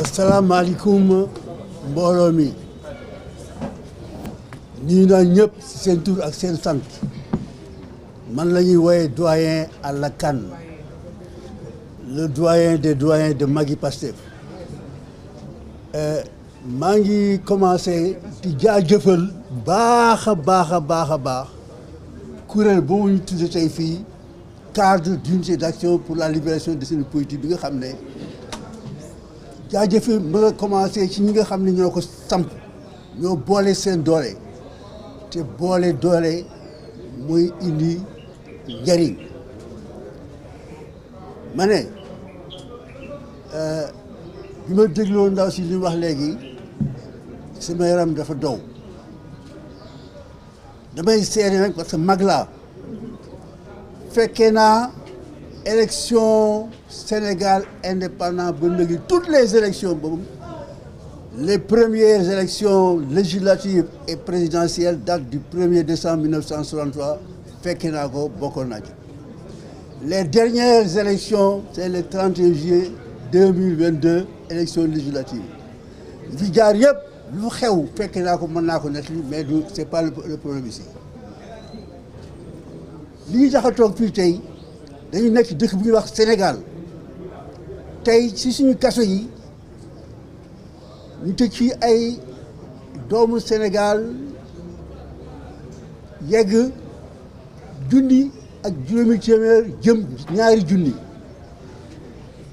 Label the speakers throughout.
Speaker 1: asalaamaaleykum mbooloo mi nuyu naa ñëpp ci seen tur ak seen sant man la ñuy wooye doyen Alla Kane le doyen des doyens de Magui Pastef maa ngi commencé di jaajëfal baax a baax kuréel boobu ñu tudde tey fii cadre d'unité d'action pour la libération des détenus politiques bi nga xam ne jaajëfe ma nga commencé ci ñi nga xam ne ñoo ko samp ñoo boole seen doole te boole doole muy indi njariñ ma ne bi ma dégloo ndaw si li mu wax léegi sama yaram dafa dow damay seede nag parce que mag laa fekkee naa élection Sénégal indépendant ba léegi toutes les élections boobu les premières élections législatives et présidentielles datent du 1er décembre 1963 fekkee naa ko bokkoon naa ci les dernières élections c'est le 31 juillet 2022 élections législatives fi jaar yëpp lu xew fekkee naa ko mën naa ko nettali mais du c'est pas le problème ici li ñu tax a toog fii tey dañu nekk ci dëkk bu ñuy wax Sénégal tey ci suñu kaso yi ñu tëj ci ay doomu Sénégal yegg junni ak juróomi téeméer jëm ñaari junni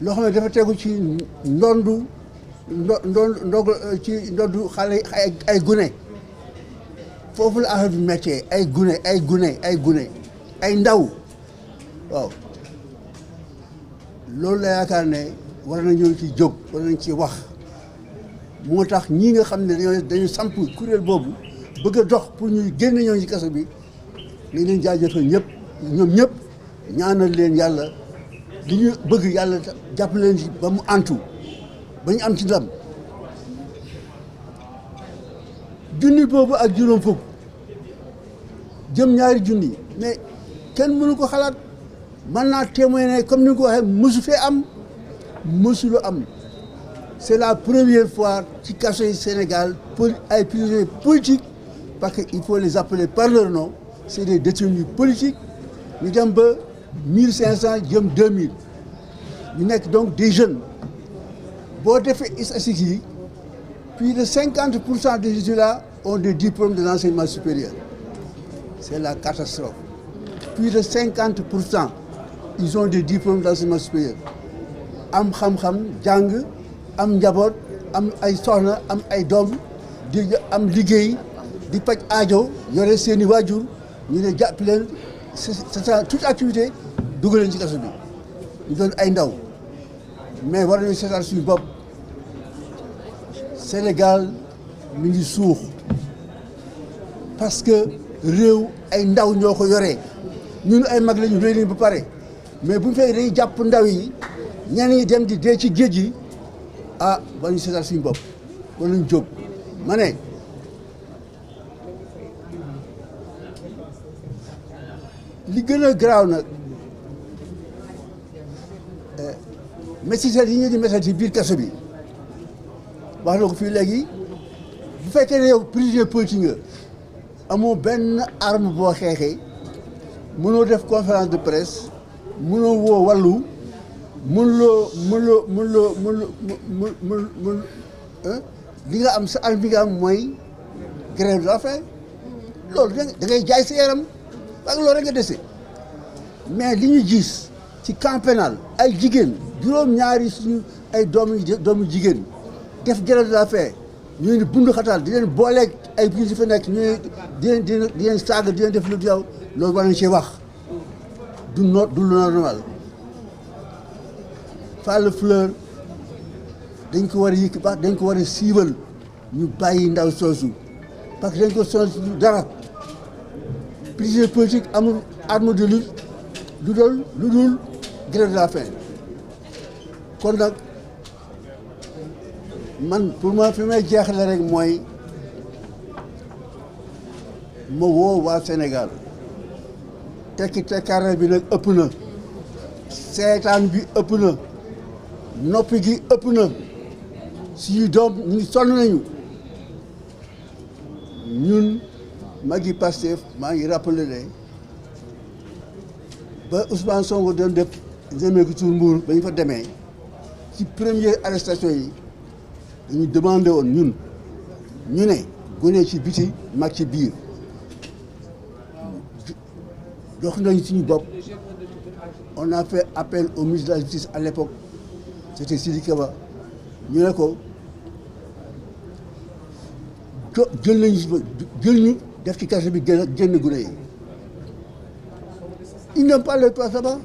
Speaker 1: loo xam ne dafa tegu ci ndondu xale ay gune foofu la affaire bi métier ay gune ay ndaw waaw loolu la yaakaar ne war nañu ci jóg war nañ ci wax moo tax ñii nga xam ne dañu samp kuréel boobu bëgg a dox pour ñuy génn ñoo ci kaso bi nañ leen jaajëfal ñoom ñëpp ñaanal leen yàlla li ñu bëgg yàlla jàpp leen ci ba mu antu ba ñu am ci ndam junni boobu ak juróom fukk jëm ñaari junni mais kenn mënu ko xalaat mën naa témoigner comme ni nga ko waxee mësu fee am mësulu am c'est la première fois ci kaso yi Sénégal pour ay prisonniers politiques parce que il faut les appeler par leur nom c'est des détenus politiques ñu dem ba 1500 jëm 2000 ñu nekk donc des jeunes boo defee statistiques yi plus de 50% des étudiants ont des diplômes de l'enseignement supérieur c'est la catastrophe plus de 50% ils ont des diplômes d'enseignement supérieur am xam-xam jàng am njaboot am ay soxna am ay doom di am liggéey di paj aajo yore seeni waajur ñu ne jàpp leen c'est ça toute activité dugal leen ci kaso bi ñu doon ay ndaw mais war nañu seetal suñu bopp Sénégal mi ngi suux parce que réew ay ndaw ñoo ko yoree ñun ay mag lañu réy nañ ba pare mais bu ñu fekkee dañuy jàpp ndaw yi ñenn ñi dem di dee ci géej gi ah war nañu seetal suñu bopp war nañu jóg ma ne li gën a garaaw nag métital yi ñu di métital ci biir kaso bi wax na ko fii léegi bu fekkee ne yow prisonnier politique nga amoo benn arme boo xeexee mënoo def conférence de presse mënoo woo wàllu mënuloo li nga am sa arme bi nga am mooy grève de la faim loolu da ngay jaay sa yaram ak loolu rek nga dese mais li ñu gis ci camp pénal ay jigéen juróom-ñaari suñu ay doomu jigéen def grève de la faim ñu leen di bundu xatal di leen booleeg ay police fa nekk ñu di leen saaga di leen def lu yow loolu war nañ ci wax du lu normal Falla Fleur dañ ko war a yëkk baax dañ ko war a siiwal ñu bàyyi ndaw soosu parce que dañ ko sonal ci dara prisonnier politique amul arme de lutte lu dul grève de la faim kon nag man pour moi fi may jeexale rek mooy ma woo waa Sénégal tekki tekkaare bi nag ëpp na seetaan bi ëpp na noppi gi ëpp na suñu doom ñu ngi sonn nañu ñun magi Pastef maa ngi rappelé ne ba Ousmane Sonko doon def nemmeeku tur Mbour ba ñu fa demee ci première arrestation yi dañu demandé woon ñun ñu ne gone ci biti mag ci biir jox nañu suñu bopp. On a fait appel au ministre de la Justice à l'époque, c'était Sidiki Kaba. Ñu ne ko jël ñu def ci kaso bi génn gune yi. Ils n'ont pas le droit là-bas.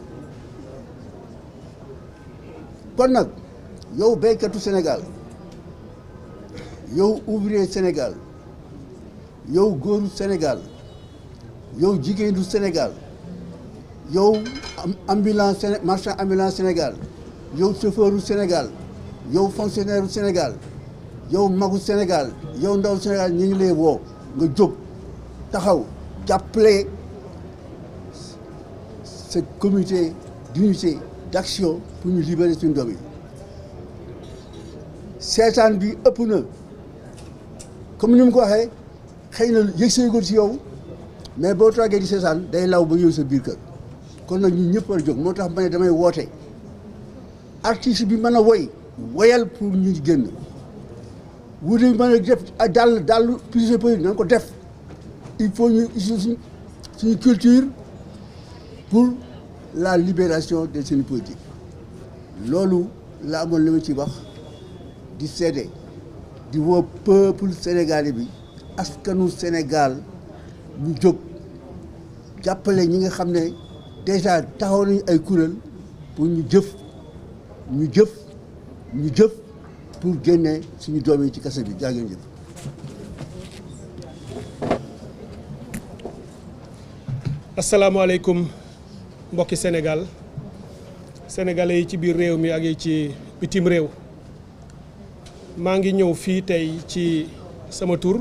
Speaker 1: Kon nag yow béykatu Sénégal yow ouvrier Sénégal yow góoru Sénégal yow jigéenu Sénégal yow marchand ambulant Sénégal yow chauffeur Sénégal yow fonctionnaire Sénégal yow magu Sénégal yow ndaw Sénégal ñu ngi lay woo nga jóg taxaw jàppale ce comité d'unité d'action pour ñu libérer suñu doom yi seetaan bi ëpp na comme ni mu ko waxee xëy na yëg seegul ci yow mais boo toogee di seetaan day law ba ñëw sa biir kër kon nag ñun ñëpp war a jóg moo tax ma ne damay woote artiste bi mën a woyal pour ñu génn wuute mën a def dàll plusieurs pays nañ ko def il faut ñu suñu culture pour la libération des détenus politiques loolu la amoon li ma ci wax di seede di woo peuple sénégalais bi askanu Sénégal ñu jóg jàppale ñi nga xam ne déjà taxaw nañu ay kuréel pour ñu jëf pour génne suñu doom yi ci kaso bi jaa ngeen jëf.
Speaker 2: asalaamaaleykum mbokki Sénégal sénégalais yi ci biir réew mi ak yi ci bitim réew maa ngi ñëw fii tey ci sama tur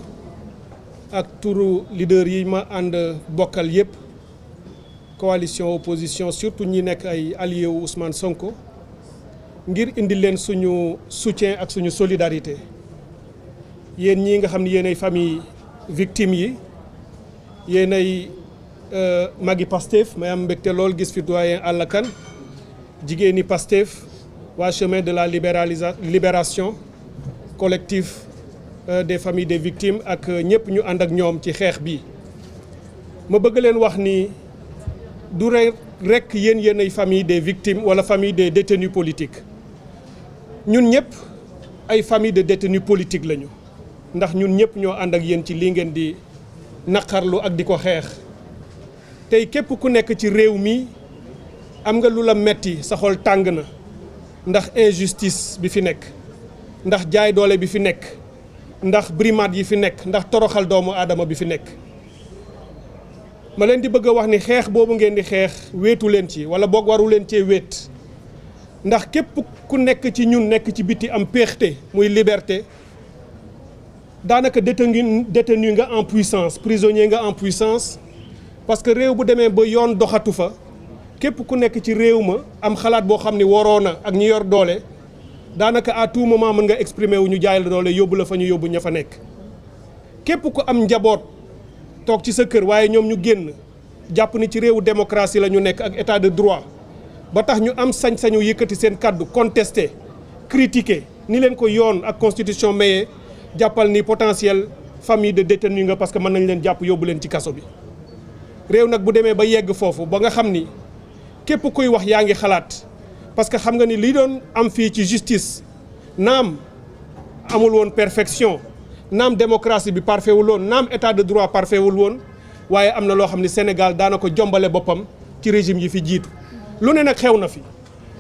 Speaker 2: ak turu leader yi ma ànd bokkal yépp coalition opposition surtout ñi nekk ay alliés wu Ousmane Sonko ngir indi leen suñu soutien ak suñu solidarité yéen ñii nga xam ne yéenay famille victime yi yéenay magi Pastef may am mbégte lool gis fi doyen Alla Kane jigéeni Pastef waa chemin de la libération collectif des familles des victimes ak ñëpp ñu ànd ak ñoom ci xeex bi ma bëgg leen wax ni du rek yéenay famille des victimes wala famille des détenus politiques ñun ñëpp ay famille de détenus politiques lañu ndax ñun ñëpp ñoo ànd ak yéen ci lii ngeen di naqarlu ak di ko xeex tey képp ku nekk ci réew mi am nga lu la metti sa xol tàng na ndax injustice bi fi nekk ndax jaay doole bi fi nekk ndax brimade yi fi nekk ndax toroxal doomu aadama bi fi nekk ma leen di bëgg a wax ni xeex boobu ngeen di xeex wéetu leen ci wala boog waru leen cee wéet ndax képp ku nekk ci ñun nekk ci biti am péexte muy liberté daanaka détenu nga en puissance prisonnier nga en puissance parce que réew bu demee ba yoon doxatu fa képp ku nekk ci réew ma am xalaat boo xam ni waroo na ak ñi yor doole daanaka à tout moment mën nga exprimer wu ñu jaay la doole yóbbu la fa ñu yóbbu ña fa nekk képp ku am njaboot toog ci sa kër waaye ñoom ñu génn jàpp ni ci réewu démocratie la ñu nekk ak état de droit ba tax ñu am sañ-sañu yëkkati seen kàddu contester critiquer ni leen ko yoon ak constitution mayee jàppal ni potentiel famille de détenus nga parce que mën nañ leen jàpp yóbbu leen ci kaso bi réew nag bu demee ba yegg foofu ba nga xam ni képp kuy wax yaa ngi xalaat parce que xam nga ni li doon am fii ci justice naam amul woon perfection naam démocratie bi parfait wul woon naam état de droit parfait wul woon waaye am na loo xam ni Sénégal daana ko jombale boppam ci régime yi fi jiitu lu ne nag xew na fi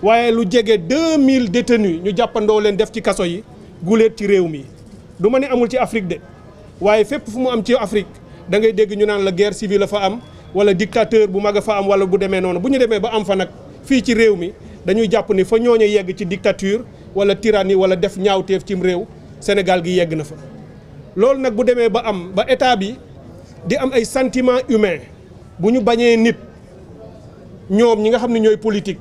Speaker 2: waaye lu jege 2000 détenus ñu jàppandoo leen def ci kaso yi guléet ci réew mi du ma ne amul ci Afrique de waaye fépp fu mu am ci Afrique da ngay dégg ñu naan la guerre civile la fa am wala dictateur bu mag a fa am wala bu demee noonu bu ñu demee ba am fa nag fii ci réew mi dañuy jàpp ni fa ñooñu yegg ci dictature wala tyrannie wala def ñaawteef cim réew Sénégal gi yegg na fa. loolu nag bu demee ba am ba état bi di am ay sentiments humains bu ñu bañee nit ñoom ñi nga xam ne ñooy politique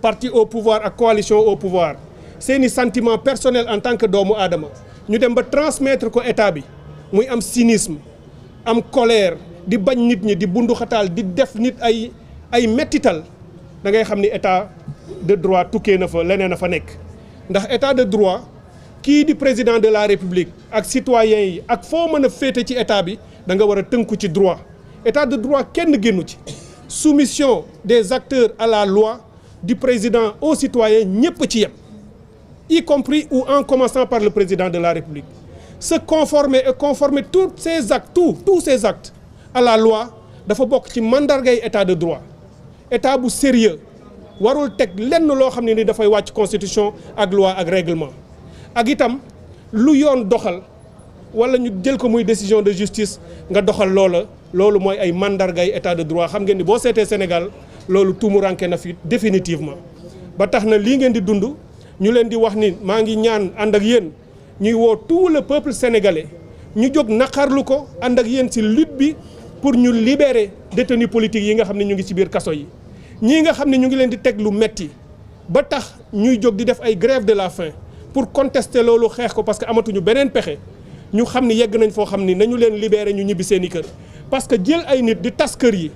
Speaker 2: parti au pouvoir ak coalition au pouvoir seeni sentiment personnel en tant que doomu aadama ñu dem ba transmettre ko état bi muy am cynisme am colère di bañ nit ñi di bundu xataal di def nit ay mettital da ngay xam ni état de droit tukkee na fa leneen a fa nekk ndax état de droit kii di président de la république ak citoyens yi ak foo mën a féete ci état bi da nga war a tënku ci droit état de droit kenn génnu ci soumission des acteurs à la loi du président aux citoyens ñëpp ci yem y compris ou en commençant par le président de la république se conformer et conformer tous ces actes à la loi dafa bokk ci mandargay état de droit état bu sérieux warul teg lenn loo xam ne ni dafay wàcc constitution ak loi ak règlement ak itam lu yoon doxal wala ñu jël ko muy décision de justice nga doxal loolu mooy ay mandargay état de droit xam ngeen ni boo seetee Sénégal loolu tumuranke na fi définitivement ba tax na lii ngeen di dund ñu leen di wax ni maa ngi ñaan ànd ak yéen ñuy woo tout le peuple sénégalais ñu jóg naqarlu ko ànd ak yéen ci lutte bi pour ñu libérer détenus politiques yi nga xam ne ñu ngi ci biir kaso yi ñii nga xam ne ñu ngi leen di teg lu metti ba tax ñuy jóg di def ay grève de la faim pour contester loolu xeex ko parce que amatuñu beneen pexe ñu xam ni yegg nañ foo xam ni nañu leen libérer ñu ñibbi seen i kër parce que jël ay nit di tas kër yi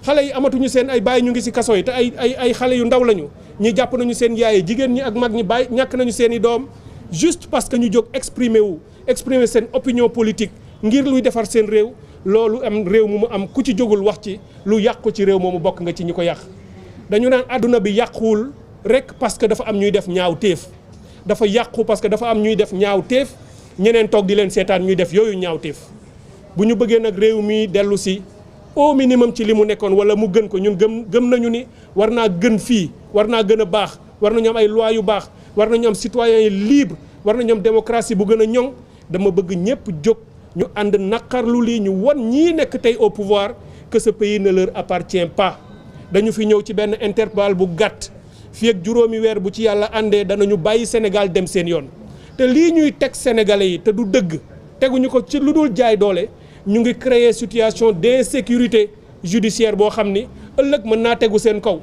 Speaker 2: xale yi amatuñu seen ay baay ñu ngi ci kaso yi te ay xale yu ndaw lañu ñi jàpp nañu seen yaay jigéen ñi ak mag ñi baay ñàkk nañu seen i doom juste parce que ñu jóg exprimer seen opinion politique ngir luy defar seen réew loolu am réew mu am ku ci jógul wax ci lu yàqu ci réew moomu bokk nga ci ñi ko yàq dañu naan àdduna bi yàquwul rek parce que dafa am ñuy def ñaaw téef dafa yàqu parce que dafa am ñuy def ñaaw téef ñeneen toog di leen seetaan ñuy def yooyu ñaaw téef bu ñu bëggee nag réew mi dellu si au minimum ci li mu nekkoon wala mu gën ko ñun gëm nañu ni war naa gën fii war naa gën a baax war nañu am ay loi yu baax war nañu am citoyens yi libre war nañu am démocratie bu gën a ñoŋ dama bëgg ñëpp jóg ñu ànd naqarlu lii ñu won ñii nekk tey au pouvoir que ce pays ne leur appartient pas dañu fi ñëw ci benn intervalle bu gàtt fii ak juróomi weer bu ci yàlla àndee danañu bàyyi Sénégal dem seen yoon te lii ñuy teg sénégalais yi te du dëgg teguñu ko ci lu dul jaay doole ñu ngi créer situation d'insécurité judiciaire boo xam ni ëllëg mën naa tegu seen kaw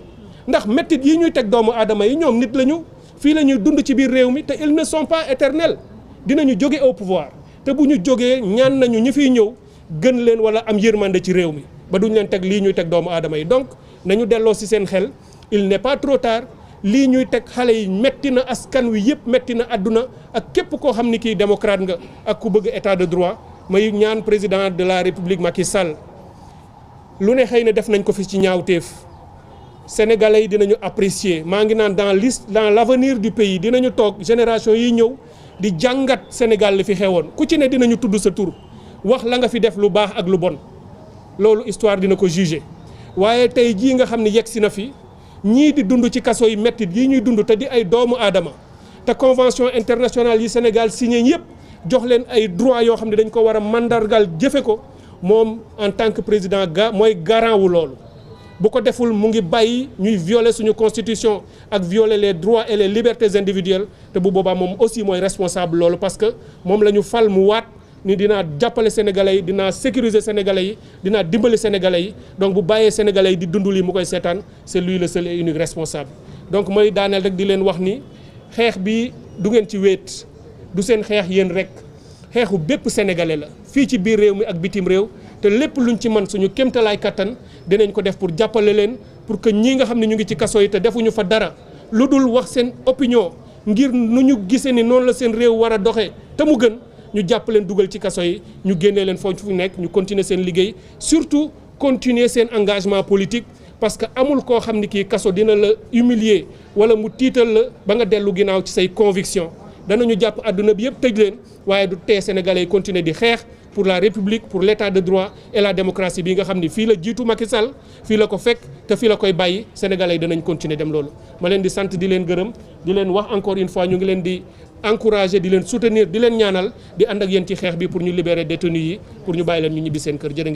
Speaker 2: ndax méttit yi ñuy teg doomu aadama yi ñoom nit lañu fii la ñuy dund ci biir réew mi te ils ne sont pas éternels dinañu jóge au pouvoir te bu ñu jógee ñaan nañu ñi fiy ñëw gën leen wala am yërmande ci réew mi ba duñ leen teg lii ñuy teg doomu aadama yi donc nañu delloo ci seen xel il n'est pas trop tard lii ñuy teg xale yi metti na askan wi yëpp metti na àdduna ak képp koo xam ni kii démocrate nga ak ku bëgg état de droit may ñaan président de la république Macky Sall lu ne xëy na def nañ ko fi ci ñaawteef sénégalais yi dinañu apprécier maa ngi naan dans l'avenir du pays dinañu toog génération yi ñëw di jàngat Sénégal li fi xewoon ku ci ne dinañu tudd sa tur wax la nga fi def lu baax ak lu bon loolu histoire dina ko juger waaye tey jii nga xam ne yegg si na fi ñii di dund ci kaso yi mettit yi ñuy dund te di ay doomu aadama te convention internationale yi Sénégal signé yëpp jox leen ay droits yoo xam ne dañ ko war a mandargal jëfe ko moom en tant que président mooy garant wu loolu bu ko deful mu ngi bàyyi ñuy violer suñu constitution ak violer les droits et les libertés individuelles te bu boobaa moom aussi mooy responsable loolu parce que moom la ñu fal mu waat ni dinaa jàppale sénégalais yi dinaa sécuriser sénégalais yi dinaa dimbali sénégalais yi donc bu bàyyee sénégalais yi di dund lii mu koy seetaan c'est lui le seul et unique responsable donc mooy daaneel rek di leen wax ni xeex bi du ngeen ci wéet du seen xeex yéen rek xeexu bépp sénégalais la fii ci biir réew mi ak bitim réew te lépp luñ ci mën suñu kéemtalaay kattan dinañ ko def pour jàppale leen pour que ñii nga xam ne ñu ngi ci kaso yi te defuñu fa dara lu dul wax seen opinion ngir nu ñu gisee ni noonu la seen réew war a doxee te mu gën ñu jàpp leen dugal ci kaso yi ñu génnee leen foofu fu nekk ñu continuer seen liggéey surtout continuer seen engagement politique parce que amul koo xam ni kii kaso dina la humilier wala mu tiital la ba nga dellu ginnaaw ci say conviction danañu jàpp àdduna bi yëpp tëj leen waaye du tee sénégalais yi continuer di xeex pour la république pour l'état de droit et la démocratie bi nga xam ni fii la jiitu Macky Sall fii la ko fekk te fii la koy bàyyi sénégalais yi danañ continuer dem loolu ma leen di sant di leen gërëm di leen wax encore une fois ñu ngi leen di encourager di leen soutenir di leen ñaanal di ànd ak yéen ci xeex bi pour ñu libérer détenus yi pour ñu bàyyi leen ñu ñibbi seen kër jërë ngeen